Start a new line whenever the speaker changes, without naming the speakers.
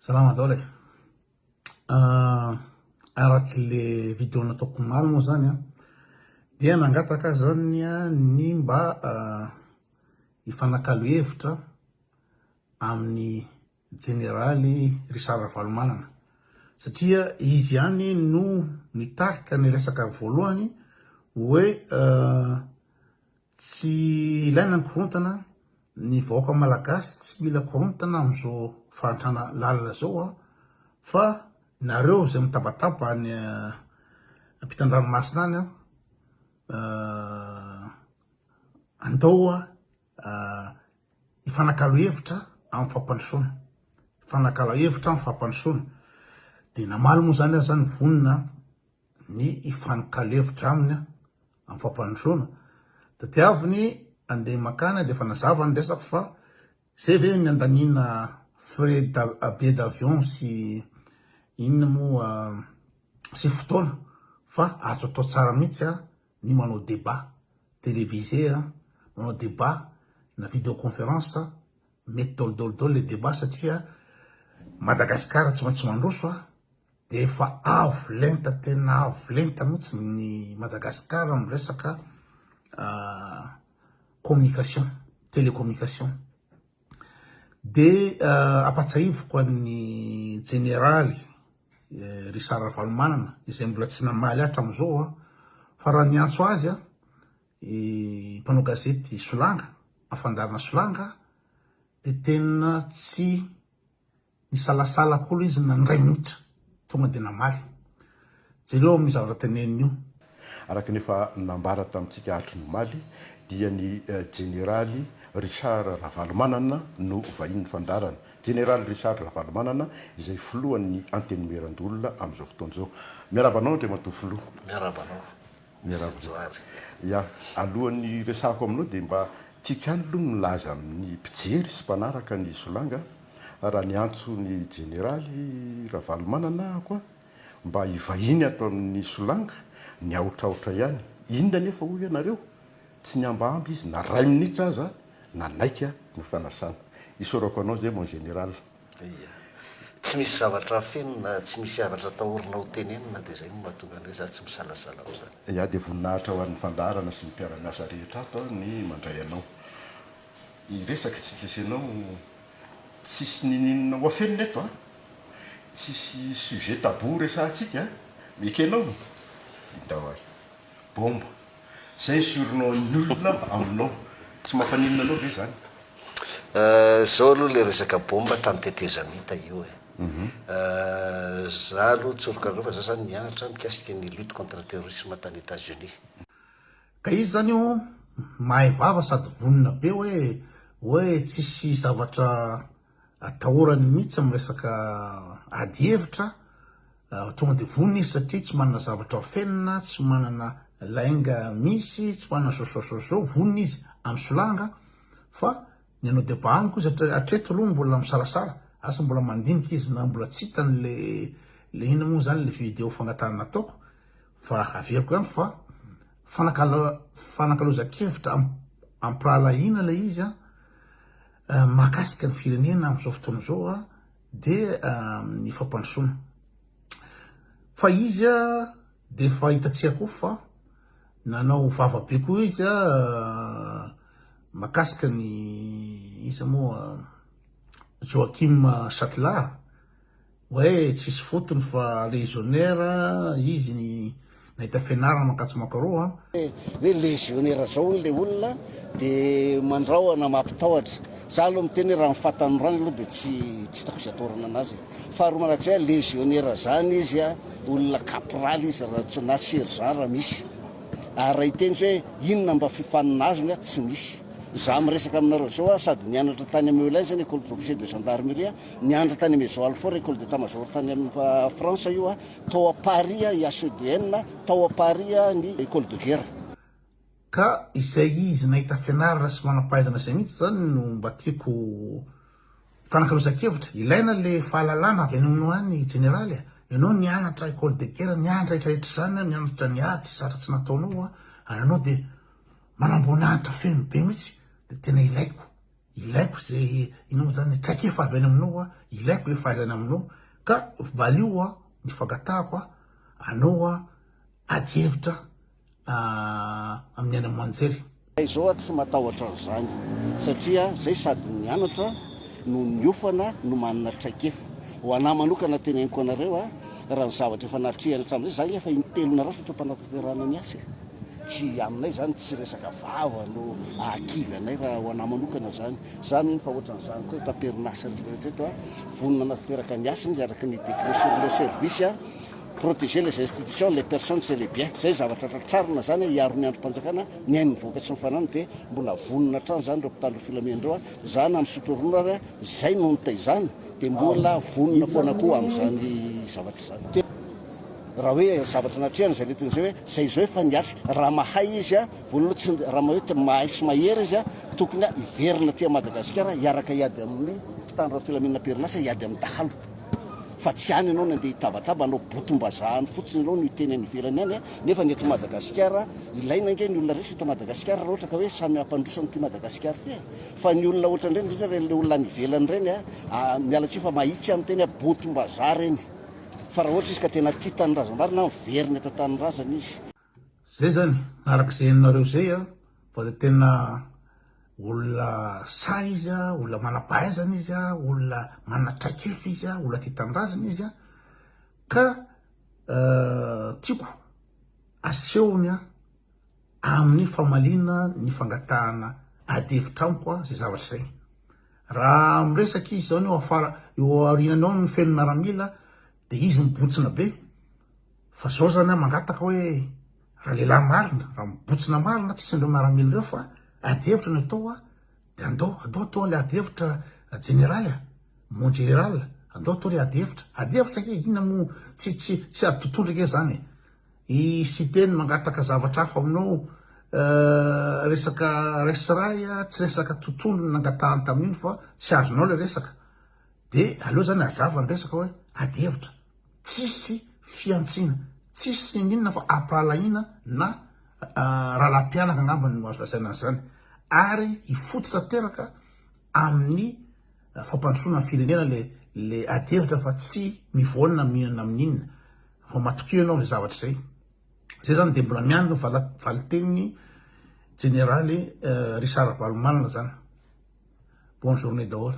Salama daholo e. Araka le vidéo nataoko omaly moa zany an, dia nangataka aho zany ny mba hifanakalo hevitra amin'ny jeneraly Richard Ravalomanana satria izy ihany no nitarika ny resaka voalohany hoe Tsy ilaina ny korontana, ny vahoaka malagasy tsy mila korontana amin'izao fahantrana lalina izao an, fa nareo izay mitabataba any ampitan-dranomasina any an, andao hifanakalo hevitra amin'ny fampandrosoana, hifanakalo hevitra amin'ny fampandrosoana, dia namaly moa izany aho izany vonona ny hifanokalo hevitra aminy amin'ny fampandrosoana. Tadiaviny andeha makany dia efa nazava ny resako fa zay ve ny andaniana frais billet d'avion sy inona moa sy fotoana fa azo atao tsara mihitsy ny manao débat télévisé, manao débat na vidéoconférence mety daholo daholo daholo le débat satria Madagascar tsy maintsy mandroso a. Dia efa avo lenta tena avo lenta mihitsy ny Madagascar amin'ny resaka communication, télécommunication. Dia ampatsahiviko an'ny jeneraly Richard Ravalomanana izay mbola tsy namaly ahy hatramin'izao an, fa raha niantso azy an, mpanao gazety Solanga, afandarina Solanga, dia tena tsy Nisalasala koa aloha izy na indray minitra, tonga dia namaly. Jereo amin'io zavatra teneniny io.
Araka ny efa nambara tamintsika hatry ny omaly dia ny Jeneraly Richard Ravalomanana no vahinin'ny fandaharana. Jeneraly Richard Ravalomanana izay filohan'ny Antenimierandoholona amin'izao fotoana izao. Miarahaba anao Andriamatoa Filoha.
Miarahaba anao.
Miarahaba. Johary. Ya, alohan'ny hiresahako aminao dia mba tiako ihany aloha ny milaza amin'ny mpijery sy mpanaraka ny Solanga raha niantso ny Jeneraly Ravalomanana aho koa mba hivahiny ato amin'ny Solanga, niahotrahotra ihany. Inona anefa hoy ianareo? Tsy nihambahamba izy na iray minitra aza nanaiky ny fanasana. Isaorako anao izay mon Général.
Ia. Tsy misy zavatra afenina, tsy misy zavatra atahorana ho tenenina dia izay no mahatonga ny hoe za tsy misalasala amin'izany.
Ia, dia voninahitra ho an'ny fandaharana sy ny mpiara-miasa rehetra ato ny mandray anao. Hiresaka isika sy ianao, tsisy ninininona ho afenina eto an! Tsisy sujet tabou resahantsika an! Ekenao? Indao ary. Bomba. Zay ny surnom ny olona aminao. Tsy mampaninona anao ve zany?
Zao aloha le resaka bomba tamin'ny tetezamita io e. Za aloha tsoriko anareo fa za zany nianatra mikasika ny lutte contre terrorisme tany Etats Unis.
Ka izy zany io mahay vava sady vonona be hoe hoe tsisy zavatra atahorany mihitsy amin'ny resaka ady hevitra, tonga dia vonona izy satria tsy manana zavatra afenina, tsy manana lainga misy, tsy manana zao zao zao zao, vonona izy amin'ny solanga fa ny hanao débat amiko izy hatreto aloha mbola misalasala, asa mbola mandinika izy na mbola tsy hitany le le inona moa zany le vidéo fangatahana nataoko fa averiko ihany fa fanakalo fanakalozan-kevitra am-pirahalahiana ilay izy an. Mahakasika ny firenena amin'izao fotoana izao dia ny fampandrosoana. Fa izy dia efa hitantsika koa fa nanao vava be koa izy mahakasika ny iza moa Joachim Chatelard. Hoe tsisy fotony fa légionnaire izy ny nahita fianarana mankatsy mankaroa an.
Hoe légionnaire zao hono le olona de mandrahona mampitahotra. Za aloha miteny hoe raha ny fahatanorany aloha de tsy tsy hitako izay atahorana anazy e. Faharoa manaraka izay légionnaire zany izy a, olona caporal izy raha tsy na sergent raha misy. Ary raha hiteny izy hoe inona mba fiofanana azony a, tsy misy. Za miresaka aminareo zao a, sady nianatra tany am Eulin zany école d'officier de gendarmerie a, Nianatra tany Maison Alfort, École d'Etat Major tany amin'ny France io, tao à Paris IHEDN, tao à Paris ny École de Guerre.
Ka izay izy nahita fianarana sy manam-pahaizana izay mihitsy izany no mba tiako hifanakalozan-kevitra. Ilaina le fahalalana avy any aminao any Jeneraly a! Ianao nianatra École de Guerre, nianatra rehetra rehetra izany an, nianatra niady sy zatra tsy nataonao an, ary ianao dia manamboninahitra feno be mihitsy, dia tena ilaiko. Ilaiko izay inona moa zany traikefa avy any aminao a, ilaiko le fahaizana aminao ka valio a ny fangatahako a, anao a ady hevitra amin'ny any aman-jery.
Zay zao aho tsy matahotra an'izany satria zay sady nianatra no niofana no manana traikefa. Ho anah manokana teneniko anareo a, raha ny zavatra efa natrehana hatramin'izay, za efa intelo naratra teo am-panatanterahana ny asa e. Tsy aminay izany, tsy resaka vava no ahakivy anay raha ho anah manokana izany. Za mino fa ohatran'izany koa eto am-perinasa rehetra rehetra eto a, vonona hanatanteraka ny asany izy araka ny décret sur le service a, protéger les institutions, les personnes et les biens. Zay zavatra tratrarina izany a, hiaro ny andrim-panjakana, ny ain'ny vahoaka sy ny fananany dia mbola vonona hatrany izany ireo mpitandro ny filaminana ireo a, za na misotro ronono ary a, zay no nitaizana dia mbola vonona foana koa amin'izany zavatra izany. Raha hoe zavatra natrehana izay aretina izay hoe zay izao efa niatrika, raha mahay izy a, voalohany tsy raha hoe mahay sy mahery izy a, tokony hiverina aty Madagasikara hiaraka hiady amin'ny mpitandro ny filaminana am-perinasa hiady amin'ny dahalo. Fa tsy any ianao no andeha hitabataba hanao botom-bazaha any fotsiny ianao no hiteny any ivelany any a, nefa ny eto Madagasikara ilaina ange ny olona rehetra eto Madagasikara raha ohatra ka hoe samy hampandroso an'ity Madagasikara ity e. Fa ny olona ohatran'ireny indrindra ireny le olona any ivelany ireny a, miala tsiny fa mahitsy aho miteny hoe botom-bazaha ireny. Fa raha ohatra izy ka tena tia tanindrazana marina, miverina eto an-tanindrazana izy.
Zay zany, araka izay henonareo izay an, fa dia tena olona sahy izy an, olona manam-pahaizana izy an, olona manana traikefa izy an, olona tia tanindrazana izy an, ka tiako asehony an amin'ny famaliana ny fangatahana ady hevitra amiko an izay zavatra izay. Raha miresaka izy zao eo afara eo aorianany ao ny feno miaramila de izy mibontsina be fa zao zany aho mangataka hoe raha lehilahy marina raha mibontsina marina tsisy an'ireo miaramila ireo fa ady hevitra no atao a de andao andao atao le ady hevitra jeneraly a mon général andao atao le ady hevitra ady hevitra ange inona moa tsy tsy tsy ady tontondry ange zany e I Siteny mangataka zavatra hafa aminao resaka resray tsy resaka tontolo no nangatahany tamin'iny fa tsy azonao le resaka de aleo zany hazava ny resaka hoe ady hevitra tsisy fihantsiana tsisy n'inon'inona fa ampirahalahiana na rahalahy mpianaka angamba no azo lazaina an'izany ary hifototra tanteraka amin'ny fampandrosoana ny firenena le le ady hevitra fa tsy mivoana amin'inona na amin'inona Vao matokia ianao amin'izay zavatra izay. Izay izany dia mbola miandry ny valin-tenin'ny jeneraly Richard Ravalomanana izany. Bonne journée daholo.